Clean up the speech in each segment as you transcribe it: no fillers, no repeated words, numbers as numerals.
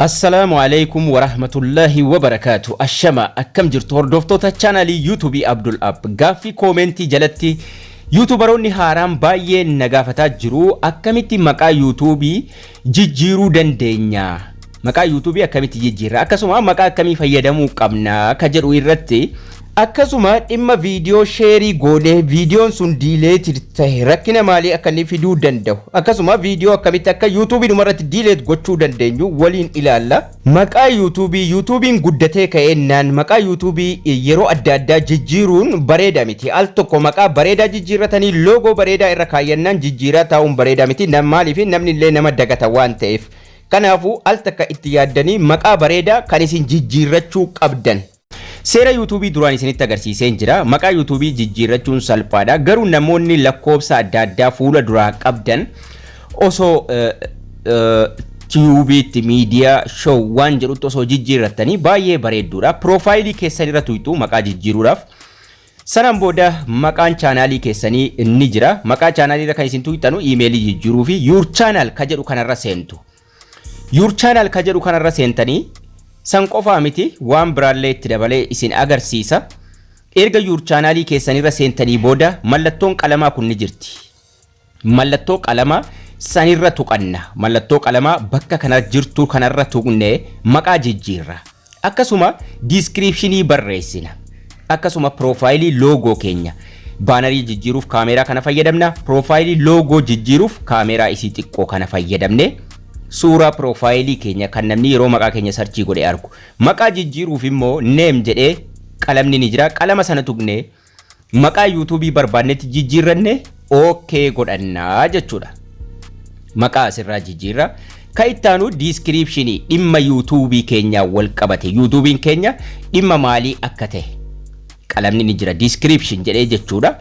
Assalaamu alaikum warahmatullaahi wabarakaatu. Ashama, akkam jirtu hordoftoota chaanaalii YouTubeii Abdul App? Gaaffii koomentii jalatti YouTuberoonni haaraan baay'ee na gaafataa jiru. Akkamitti maqaa YouTubeii jijjiiruu dandeenya? Maqaa YouTubeii akkamitti jijjiirra? Akkasuma maqaa akkamii fayyadamuu qabna? Ka jedhu irratti, akkasuma dhimma viidiyoo share goonee viidiyoon sun delete ta'e rakkina maalii akka inni fiduu danda'u, akkasuma viidiyoo akkamitti akka YouTubeii dhumarratti delete gochuu dandeenyu waliin ilaalla. Maqaa YouTubeii, YouTubeiin guddatee ka'eennaan maqaa YouTubeii yeroo adda addaa jijjiiruun bareeda miti. Al tokko maqaa bareedaa jijjiirratanii logo bareedaa irra kaayyannaan jijjiiraa taa'uun bareedaa miti. Maaliif? Namni illee nama dagata waan ta'eef. Kanaafuu al takka itti yaaddanii maqaa bareedaa kan isin jijjiirrachuu qabdan. Seera YouTubeii duraan isinitti agarsiiseen jira. Maqaa YouTubeii jijjiirrachuun salphaadha. Garuu namoonni lakkoofsa adda addaa fuula duraa qabdan osoo tubeiitti, media, show waan jedhutti osoo jijjiirrattanii baay'ee bareedduudha. Profileii keessan irra tuyxuu maqaa jijjiiruudhaaf. Sanaan booda maqaan chaanaalii keessanii ni jira. Maqaa chaanaalii irra kan isin tuyxanu iimeelii jijjiiruu fi your channel ka jedhu kanarra seentu. Your channel ka jedhu kanarra seentanii, san qofaa miti, waan biraallee itti dabalee isin agarsiisa. Erga your channelii keessanirra seentanii booda mallattoon qalamaa kun ni jirti. Mallattoo qalamaa sanirra tuqanna. Mallattoo qalamaa bakka kana jirtu kanarra tuqnee maqaa jijjiirra. Akkasuma descriptionii barreessina. Akkasuma profileii logo keenya. Bannerii jijjiiruuf kaameeraa kana fayyadamna. Profileii logo jijjiiruuf kaameeraa isii xiqqoo kana fayyadamne suuraa profileii keenya kan namni yeroo maqaa keenya search godhee argu. Maqaa jijjiiruuf immoo name jedhee qalamni ni jira. Qalama sana tuqnee maqaa YouTubeii barbaannetti jijjiirranne okay godhannaa jechuudha. Maqaa asirraa jijjiirra. Ka ittaanu descriptionii dhimma YouTubeii keenyaa wal qabate, YouTubeiin keenya dhimma maalii akka ta'e qalamni ni jira, description jedhee jechuudha.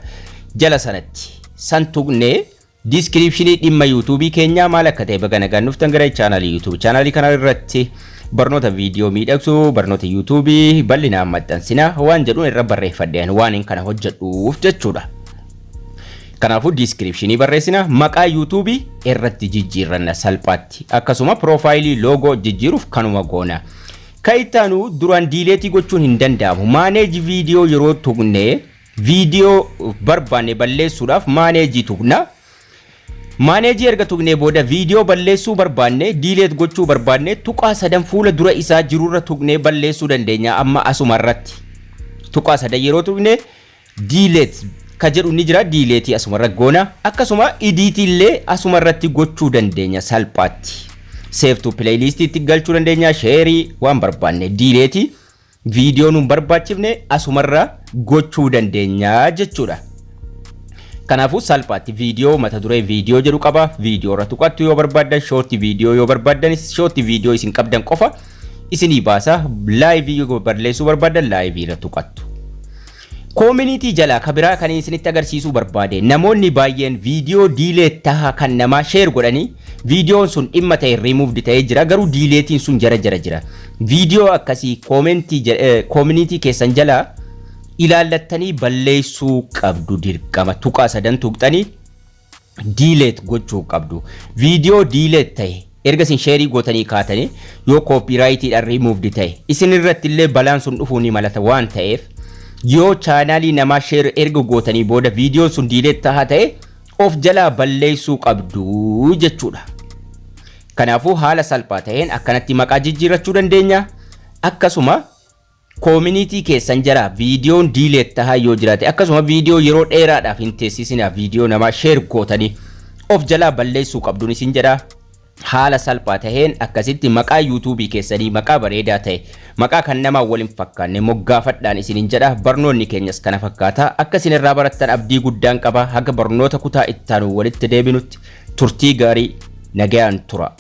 Jala sanatti san tuqnee descriptionii dhimma YouTubeii keenyaa maal akka ta'e. Baga nagaan dhuftan gara chaanaalii YouTube. Chaanaalii kana irratti barnoota viidiyoo miidhagsuu, barnoota YouTubeii bal'inaan maxxansina waan jedhuun irra barreeffadheen waan hin kana hojjedhuuf jechuudha. Kanaafuu descriptionii barreessina, maqaa YouTubeii irratti jijjiirranna salphaatti. Akkasuma profileii logo jijjiiruuf kanuma goona. Ka ittaanu duraan delete gochuun hin danda'amu. Manage video yeroo tuqne, viidiyoo barbaanne balleessuudhaaf manage tuqna. Manage erga tuqnee booda viidiyoo balleessuu barbaanne, delete gochuu barbaanne, tuqaa sadan fuula dura isaa jirurra tuqnee balleessuu dandeenya amma asuma irratti. Tuqaa sadan yeroo tuqne delete ka jedhu ni jira, delete asuma irra goona. Akkasuma edit illee asuma irratti gochuu dandeenya salphaatti. Save to playlistiitti galchuu dandeenya, share, waan barbaanne delete viidiyoo nuun barbaachifne asumarra gochuu dandeenya jechuudha. Kanaafuu salphaatti viidiyoo mata duree viidiyoo jedhu qaba. Viidiyoo irra tuqattu yoo barbaaddan, short video yoo barbaaddan, short video isin qabdan qofa isinii baasa. Live yoo balleessuu barbaaddan, live irra tuqattu. Community jalaa ka biraa kan isinitti agarsiisuu barbaade, namoonni baay'een viidiyoo delete taha kan namaa share godhanii viidiyoon sun dhimma ta'e rimuuvdi ta'ee jira, garuu deleteiin sun jara jara jira. Viidiyoo akkasii community keessan jalaa ilaallattanii balleessuu qabdu dirqama. Tuqaa sadan tuqxanii delete gochuu qabdu. Viidiyoo delete ta'e erga isin share gootanii kaatanii yoo copyrightiidhaan rimuuvdi ta'e isin irratti illee balaan sun dhufuu ni malata waan ta'eef, yoo chaanaalii namaa share erga gootanii booda viidiyoon sun delete tahaa ta'e of jalaa balleessuu qabdu jechuudha. Kanaafuu haala salphaa ta'een akkanatti maqaa jijjiirrachuu dandeenya. Akkasuma community keessan jala viidiyoon delete tahaa yoo jiraate, akkasuma viidiyoo yeroo dheeraadhaaf hin teessisinaa, viidiyoo namaa share gootanii of jalaa balleessuu qabduun isin jedha. Haala salphaa taheen akkasitti maqaa YouTubeii keessanii maqaa bareedaa ta'e, maqaa kan namaa waliin fakkaanne moggaafadhaan isinin jedha. Barnoonni keenyas kana fakkaata. Akka isin irraa barattan abdii guddaan qaba. Haga barnoota kutaa ittaanu walitti deebinutti turtii gaarii, nagayaan tura.